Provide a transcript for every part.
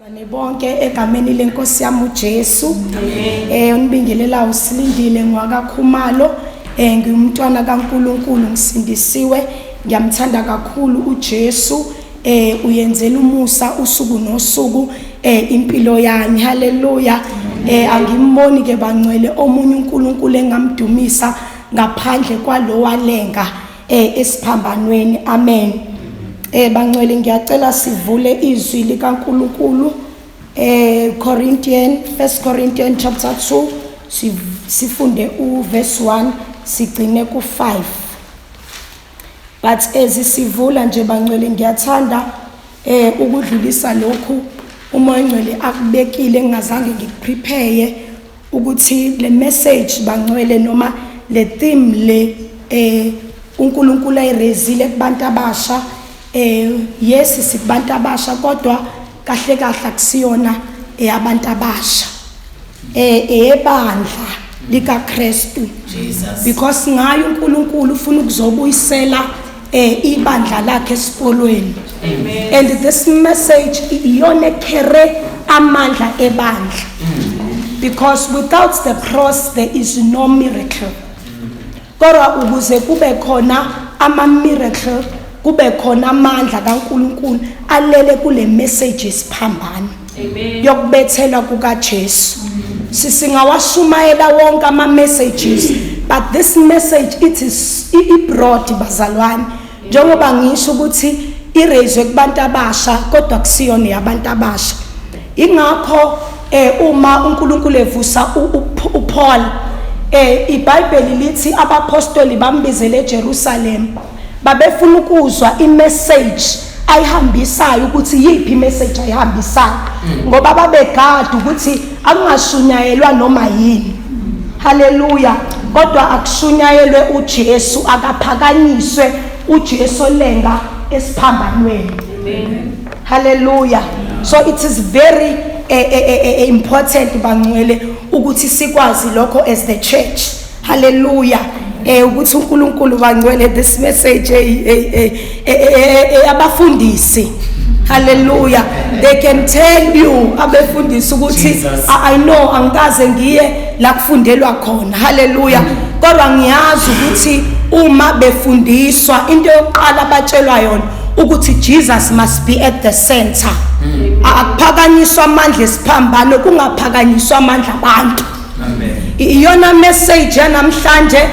Bazalwane bonke egameni lenkosi yami uJesu. Unibingelela usilindile ngwakaKhumalo. Ngiyumntwana kaNkuluNkulu ngisindisiwe. Ngiyamthanda kakhulu uJesu. Uyenzela umusa usuku nosuku impilo yami. Haleluya. Angimboni ke bangcwele omunye uNkulunkulu engamdumisa ngaphandle kwalowalenga esiphambanweni. Amen. Bangcwele ngiyacela sivule izwi likaNkuluNkulu Corinthian 1 Corinthians chapter 2 sifunde uverse 1 sigcine ku5. But ezisivula nje bangcwele ngiyathanda ukudlulisa lokhu uMoya oNgcwele akubekile ngingazange ngikuprepare ukuthi le message bangcwele noma le theme le uNkulunkulu ayirezile kubantu abasha. Yes, sikubantu abasha kodwa kahle kahle akusiyona eyabantu abasha, ebandla likaKristu. Jesus. Because ngayo uNkulunkulu ufuna ukuzobuyisela ibandla lakhe esipolweni. Amen. And this message iyona ekhere amandla ebandla. Because without the cross there is no miracle. Kodwa ukuze kube khona ama miracle, kube khona amandla kaNkuluNkulu alele kule message esiphambano. Amen. Yokubethelwa kukaJesu. Sisingawashumayela wonke ama messages, but this message it is i-broad bazalwane. Njengoba ngisho ukuthi irayizwe kubantu abasha kodwa kusiyona yabantu abasha. Ingakho uma uNkulunkulu evusa uPaul, iBhayibheli lithi abapostoli bambizele eJerusalem, babefuna ukuzwa imessage ayihambisayo ukuthi yiphi imessage ayihambisayo, ngoba babegada ukuthi akungashunyayelwa noma yini. Haleluya. Kodwa akushunyayelwe uJesu, akaphakanyiswe uJesu olenga esiphambanweni. Amen. Haleluya. So it is very important bangcwele ukuthi sikwazi lokho as the church. Haleluya. Ukuthi uNkulunkulu bangcwele this message abafundisi. Haleluya. They can tell you abefundisi ukuthi Jesus. I know angikaze ngiye la kufundelwa khona. Haleluya. Kodwa ngiyazi ukuthi uma befundiswa into yokuqala abatshelwa yona ukuthi Jesus must be at the center. Akuphakanyiswa amandla esiphambano, kungaphakanyiswa amandla abantu. Amen. Iyona message yanamhlanje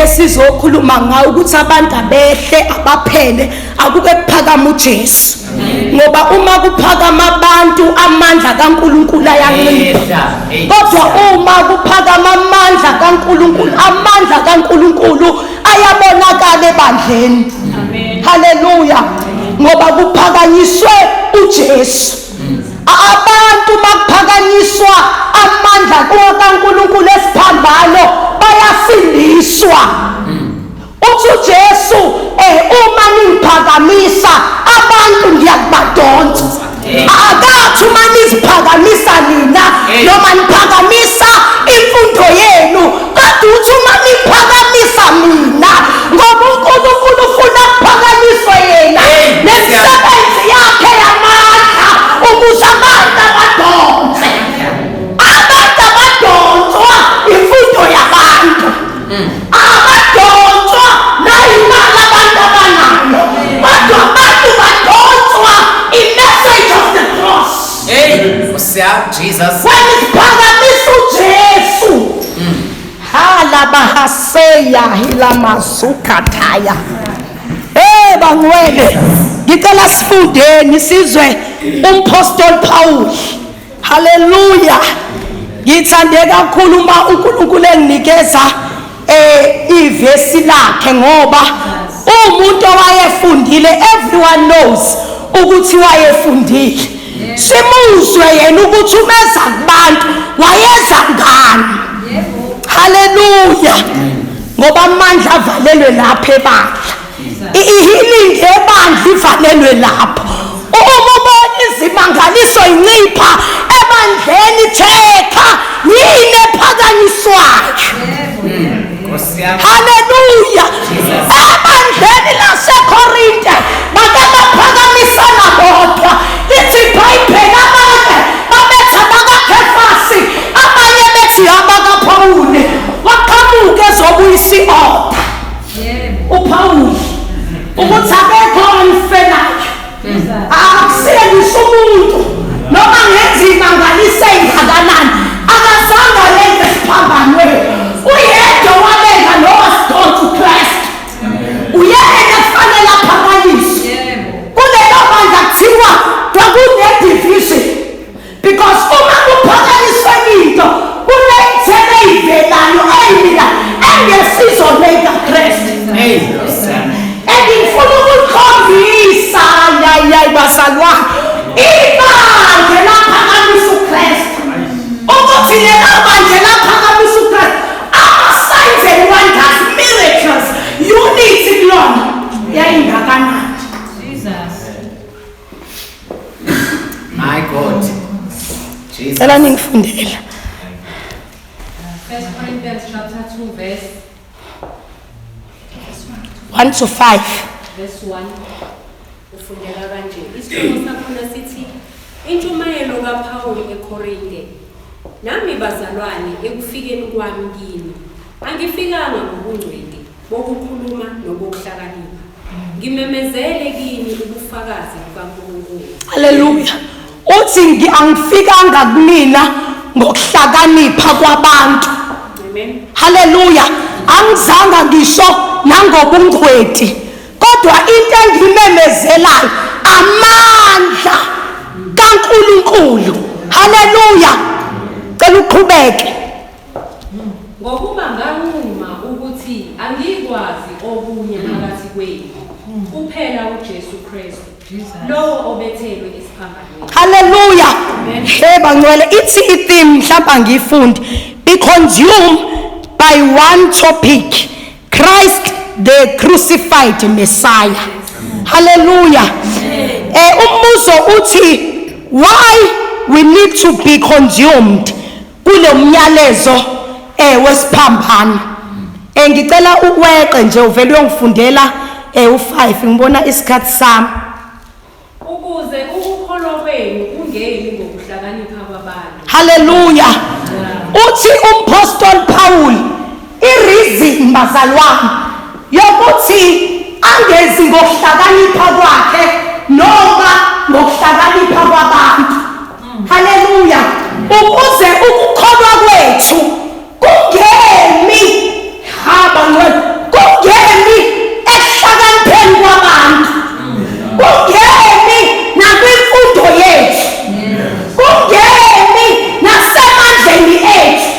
esizokhuluma ngayo ukuthi abantu abehle abaphele, akuke kuphakama uJesu. Ngoba uma kuphakama abantu amandla kaNkuluNkulu ayancipha. Kodwa uma kuphakama amandla kaNkuluNkulu, amandla kaNkuluNkulu ayabonakala ebandleni. Amen. Haleluya. Ngoba kuphakanyiswe uJesu. Abantu bakuphakanyiswa amandla kaNkuluNkulu esiphambano bayasindiswa. Uthi uJesu uma ningiphakamisa abantu ngiyakubadonsa. Akathi uma niziphakamisa nina noma niphakamisa imfundo yenu, kodwa uthi uma niphakamisa mina, ngoba uNkulunkulu ufuna kuphakanyiswe yena nemisebenzi yakhe yamandla ukuze abantu abadonse. Abantu abadonswa imfundo yabantu, abadonswa nayimali abantu abanayo, kodwa abantu badonswa i-message of the cross. Hey, Nkosi yami, Jesus. When isiphakamisa uJesu, halabahaseya hilamazukhathaya. Bangcwele, ngicela sifundeni sizwe umpostoli Paul. Haleluya. Ngithande kakhulu uma uNkulunkulu enginikeza ivesi lakhe, ngoba umuntu owayefundile, everyone knows ukuthi wayefundile. Simuzwe yena ukuthi umeza kubantu wayeza ngani. Haleluya. Ngoba amandla avalelwe lapha ebandla, i-healing ebandla ivalelwe lapho. Uma ubona izimangaliso incipha ebandleni, checka yini ephakanyiswayo. Haleluya. Ebandleni laseKorinte bake baphakamisana bodwa, lithi iBhayibheli abantu Jesus. Cela ningifundela. 1 Corinthians chapter 2 verse 1 to 5. Verse 1 ufundeka kanje. Isihloko sakhona sithi intshumayelo kaPawuli eKorinte. Nami bazalwane, ekufikeni kwami kini angifikanga ngobungcweti bokukhuluma nobokuhlakanipha. Ngimemezele kini ubufakazi bukaNkulunkulu. Haleluya. Uthi angifikanga kunina ngokuhlakanipha kwabantu. Amen. Haleluya. Angizanga ngisho nangobungcweti. Kodwa into engimemezelayo amandla kaNkulunkulu. Haleluya. Cela uqhubeke. Ngokuba nganquma ukuthi angikwazi okunye phakathi kwenu kuphela uJesu Kristu, lowo obethelwe esiphambanweni. Haleluya. Hey bangcwele, ithi i-theme mhlawumbe angiyifundi. Be consumed by one topic. Christ the crucified Messiah. Hallelujah. Umbuzo uthi why we need to be consumed kule myalezo wesiphambano. Ngicela ukweqe nje uvele uyongifundela u5, ngibona isikhathi sami. Ukuze ukukholwa kwenu kungemi ngokuhlakanipha kwabantu. Hallelujah. Uthi umpostoli Paul i-reason bazalwane yokuthi angezi ngokuhlakanipha kwakhe noma ngokuhlakanipha kwabantu. Hallelujah. Ukuze ukukholwa kwethu kungemi haba ngcwele, kungemi ekuhlakanipheni kwabantu, kungemi nakwimfundo yethu, kungemi nasemandleni ethu,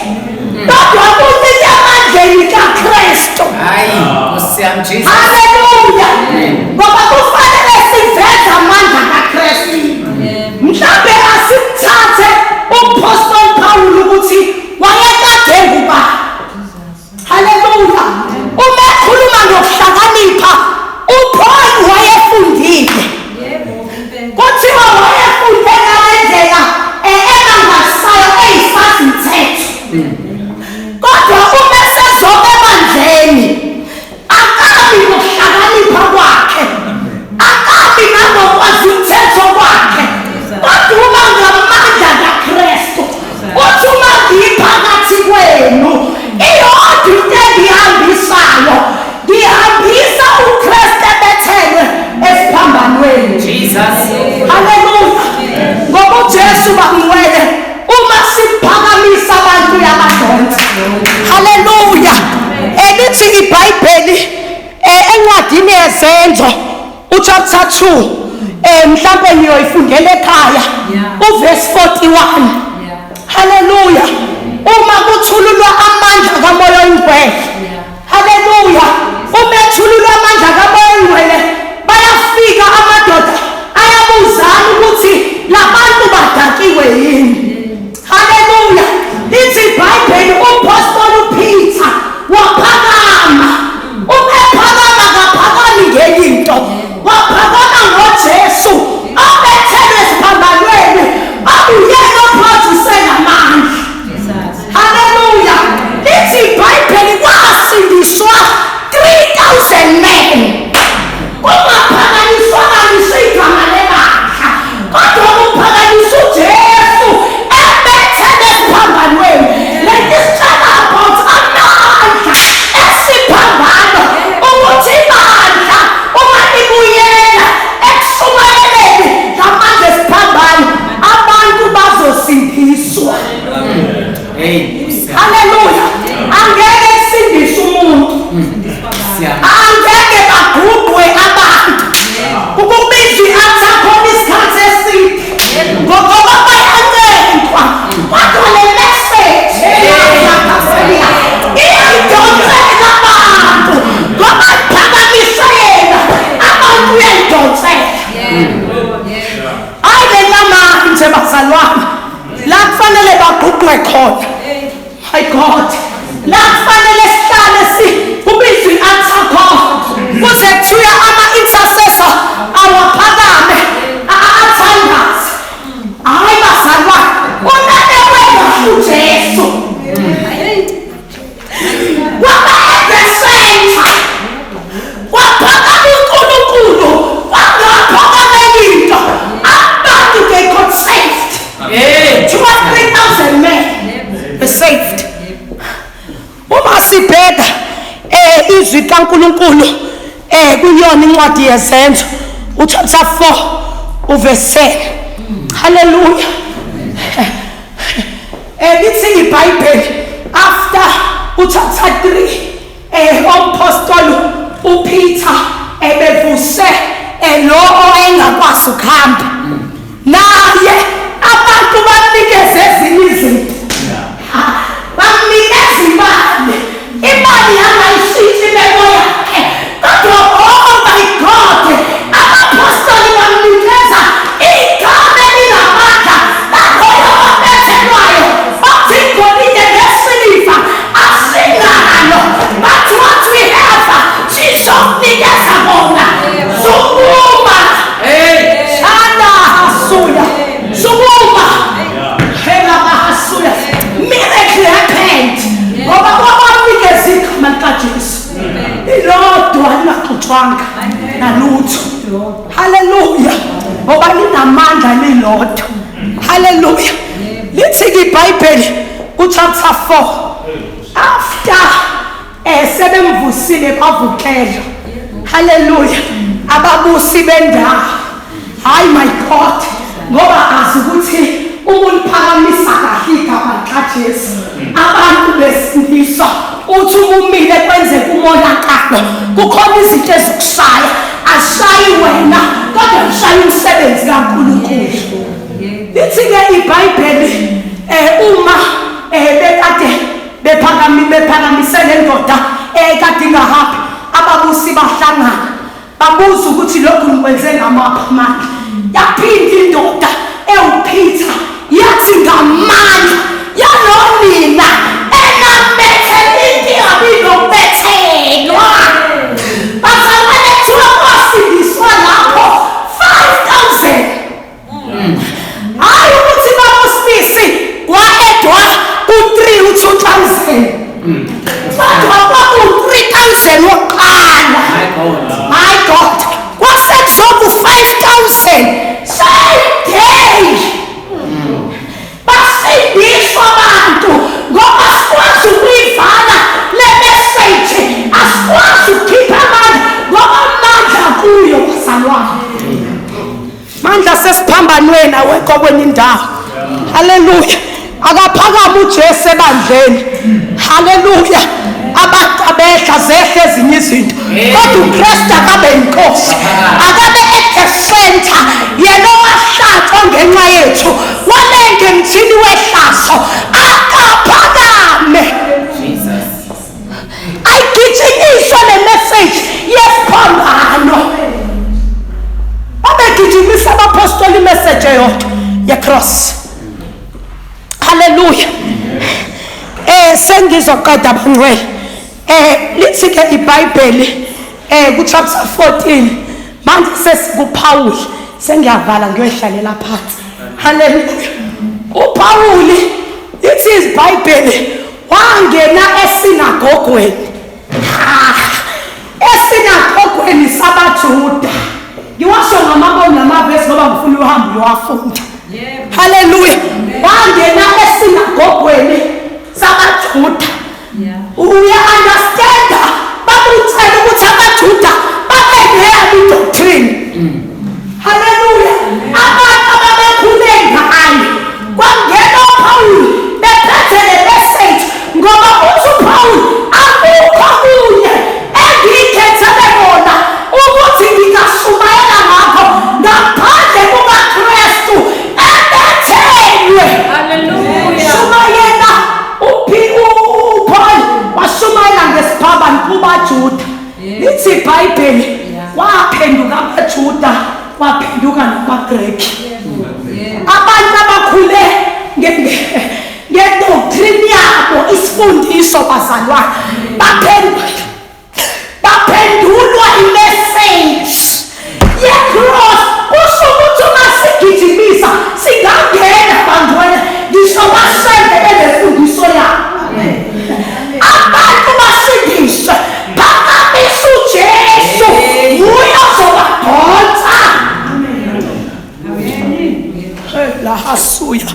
kodwa kuncike emandleni kaKristu. Hayi, Nkosi yami Jesus. Haleluya. Ngoba kufanele siveze amandla kaKristu. Mhlambe asimthathe umpostoli Paul ukuthi wayekade ngubani. Haleluya. Uma ekhuluma ngokuhlakanipha, uPaul wayefundile. Kuthiwa wayefunde ngale ndlela engangasayo eyisazi mthetho. Kodwa uma esezoba ebandleni, akabi ngokuhlakanipha kwakhe, akabi nangokwazi umthetho kwakhe, kodwa uma ngamandla kaKristu. Uthi uma ngiphakathi kwenu, iyodwa into engiyihambisayo, ngihambisa uKristu ebethelwe esiphambanweni. Jesus. Haleluya. Ngoba uJesu bangcwele, uma siphakamisa abantu uyabadonsa. Haleluya. Elithi iBhayibheli encwadini yeZenzo uchapter 2, mhlambe niyoyifundela ekhaya, uverse 41. Haleluya. Uma kuthululwa amandla kaMoya oNgcwele. Haleluya. Uma ethululwa amandla kaMoya oNgcwele, bayafika amadoda ayabuzana ukuthi labantu badakiwe yini. Haleluya. Lithi iBhayibheli umpostoli uPeter waphakama. Uma ephakama kaphakami ngenye into, waphakama ngoJesu obethelwe esiphambanweni, obuyena oproduce amandla. Haleluya. Lithi iBhayibheli kwasindiswa 3000 men. Kungaphakanyiswa ngisho igama lebandla, kodwa kuphakanyiswa uJesu ebethelwe esiphambanweni. Lento isitshela about amandla esiphambano, ukuthi ibandla uma libuyela ekushumayeleni ngamandla esiphambano, abantu bazosindiswa. Hey, Nkosi yami. Haleluya. Angeke kusindiswe umuntu. Nkosi yami. Angeke baguqwe abantu. Ukubiza i-altar khona isikhathi eside. Ngoba bayancengwa. Kodwa le message iyayidonsela abantu. Ngoba iphakamise yena, abantu uyayidonsela. Hayi le namanje bazalwane. La kufanele baguqwe khona. My God. La kufanele sihlale si kubizwe i-altar call. Kuze kuthiwe ama-intercessor awaphakame athandaze. Hayi bazalwane. Uma Hey. 2 or 3000 men were saved. Uma sibheka izwi kaNkuluNkulu kuyona incwadi yeZenzo uchapter 4 uverse 10. Hallelujah. Lithi iBhayibheli after uchapter 3 umpostoli uPeter ebevuse lo owayengakwazi ukuhamba, naye abantu bamnikeze ezinye izinto, bamnikeza imali, imali yangayishintsha imeko yakhe, kodwa oh my God, abapostoli bamnikeza igama elinamandla laloyo obethelwayo, bathi igolide nesiliva asinalo, but what we have sizokunikeza kona. Sukuma. Hey. Shana hasuya. Sukuma. Hela bahasuya. Miracle happened. Ngoba kwabanikeza igama likaJesu. Lilodwa lingaxutshwanga nalutho. Hallelujah. Ngoba linamandla lilodwa. Hallelujah. Lithi ke iBhayibheli ku chapter 4 after sebemvusile bavukela. Hallelujah. Ababusi bendawo. Hayi my God, ngoba azi ukuthi uma uliphakamisa kahle igama likaJesu abantu besindiswa. Uthi uma umile kwenzeka umonakalo, kukhona izinto ezikushaya, ashayi wena kodwa ushaya umsebenzi kaNkulunkulu. Lithi ke iBhayibheli uma bekade bephakamise le ndoda ekade ingahambi, ababusi bahlangana babuza ukuthi lokhu nikwenze ngamaphi amandla. Yaphinda indoda ewuPeter yathi ngamandla yalonina enambethela into ingabi nokubethelwa. Bazalwane kuthiwa kwasindiswa lapho 5000. Hayi ukuthi babusisi kwa-edwa ku-3 u-2000, kodwa kwaku-3000 wokuqala. My God. My God, kwasekuzoku 5000 same day. Basindiswa abantu ngoba sikwazi ukuyivala le message, asikwazi ukukhipha amandla ngoba amandla kuyo bazalwane. Mandla sesiphambanweni awekho kwenye indawo. Hallelujah. Akaphakama uJesu ebandleni. Hallelujah. Abantu abehla zehle ezinye izinto, kodwa uKristu akabe inkosi, akabe at the center. Yena owahlatshwa ngenxa yethu, walenga emthini wehlazo, akaphakame. Jesus. Ayigijinyiswe le message yesiphambano. Babegijimisa abapostoli imessage eyodwa ye-cross. Hallelujah. Sengizoqeda bangcwele. Lithi ke iBhayibheli ku chapter 14 manje sesikuPaul, sengiyavala ngiyohlalela phansi. Hallelujah. uPaul lithi iBhayibheli wangena esinagogweni. Esinagogweni sabaJuda. Ngiwasho ngamabona namavesi ngoba ngifuna uhambe uyowafunda. Hallelujah. Wangena esinagogweni sabaJuda. Uya understand, bakutshela ukuthi abaJuda babe neyabo doctrine. Hallelujah. Abantu ababekhule ngayo kwangena uPaul bephethe le message, ngoba uthi uPaul akukho kunye engiyikhethele kona ukuthi ngingashumayela ngakho ngaphandle kukaKristu ebethelwe. Hallelujah. Shumayela uPaul washumayela ngesiphambano kubaJuda. Lithi iBhayibheli waphenduka abaJuda, waphenduka namaGreki. Abantu abakhule ngedoctrine yabo, isifundiso bazalwane, baphendulwa imessage ye-cross. Kusho ukuthi uma sigijimisa singangena bangcwele ngisho basende benemfundiso yabo. Abantu basindiswe, phakamisa uJesu, nguye ozobadonsa. La masuya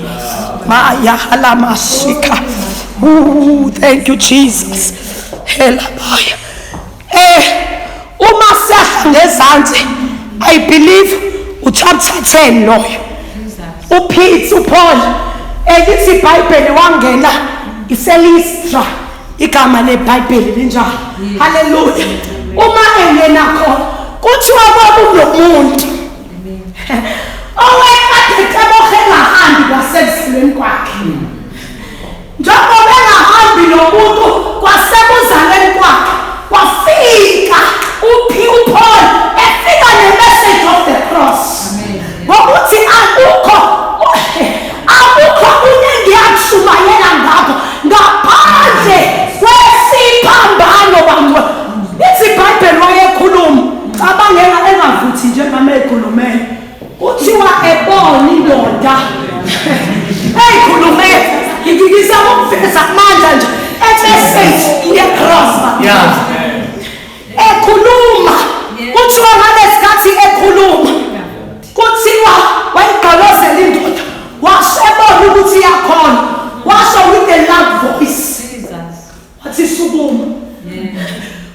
maya halamashika. Ooh, thank you Jesus. Helabaya. Uma sehla ngezansi, I believe uchapter 10 loyo. uPeter uPaul elithi iBhayibheli wangena iseLystra, igama leBhayibheli linjalo. Haleluya. Uma engena khona kuthiwa kwakunomuntu owekade ecebohe engahambi kwasekuzalweni kwakhe. Njengoba engahambi lo muntu kwasekuzalweni kwakhe, wafika uPaul efika ne-message of the cross, ngokuthi akukho kunye engiyakushumayela ngakho ngaphandle kwesiphambano. Bangcwele, lithi iBhayibheli wayekhuluma, cabangela engavuthi nje mama ekhulumele, kuthiwa ebona indoda eyikhulumele. Ngizama ukuveza amandla nje emessage ye-cross. Ekhuluma, kuthiwa ngalesikhathi ekhuluma, kuthiwa wayigqolozela indoda, wasebona ukuthi iyakhona, washo with a loud voice wathi, "Sukuma."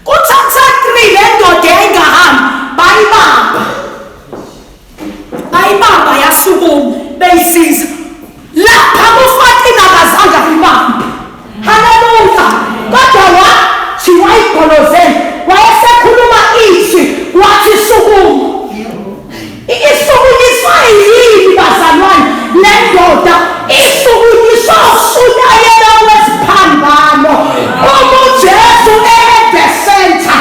Kuthatha 3, le ndoda yayingahambi bayibamba, bayibamba, yasukuma, beyisiza. Lapha ku-14 akazange ayibambe. Haleluya. Kodwa wathi wayigqolozela, wayesekhuluma izwi wathi, "Sukuma." Isukunyiswa yini bazalwane le ndoda? Isukunyiswa ushunyayela kwesiphambano. Uma uJesu at the center,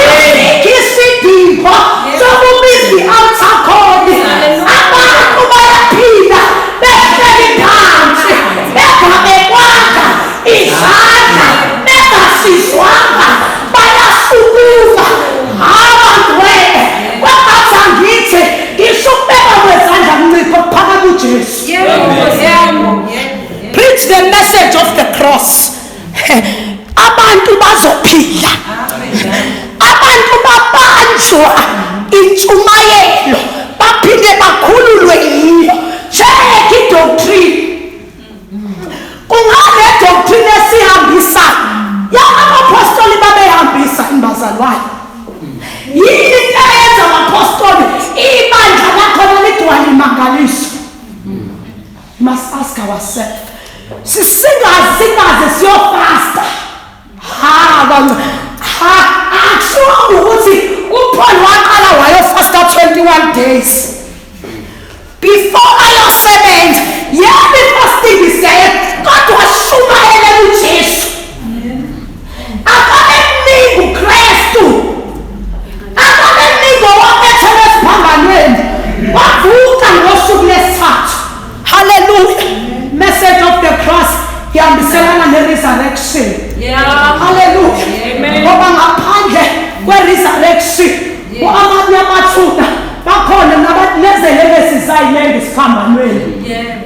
asikho isidingo sokubiza i-altar call. Abantu bayaphila behleli phansi, bengabekwanga izandla, bengasizwanga, bayasukuma. Abangcwele, kwangathi angithi ngisho ukubeka kwezandla mncipho kuphakama uJesu. Preach the message of the cross, abantu bazophila. Abantu babanjwa intshumayelo baphinde bakhululwe yiyo. Check idoctrine, kungale doctrine esihambisa ya abapostoli babehambisa imbazalwane. Yini into eyenza abapostoli ibandla lakhona ligcwale imangaliso? Must ask ourselves. Sisingaze singaze siyofasta. Ha bantu, ha, akusho ukuthi uPaul waqala wayofasta 21 days before ayosebenza. Yebo, ifasting isiyaye, kodwa shumayele uJesu, akabe mningi uKristu, akabe mningi owabethelwa esiphambanweni wavuka ngosuku lesithathu. Hallelujah. Message of the cross ihambiselana ne-resurrection. Hallelujah. Amen. Ngoba ngaphandle kwe-resurrection, amanye amathuna bakhona nezelelesi zayilenga isiphambanweni.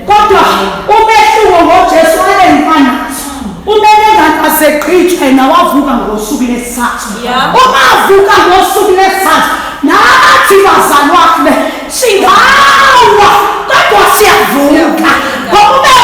Kodwa umehluko ngoJesu aleyimfanazo umelengane aseqhitshwa, yena wavuka ngosuku lesithathu. Uma avuka ngosuku lesithathu, nathi bazalwane singawa kodwa siyavuka, ngoba ube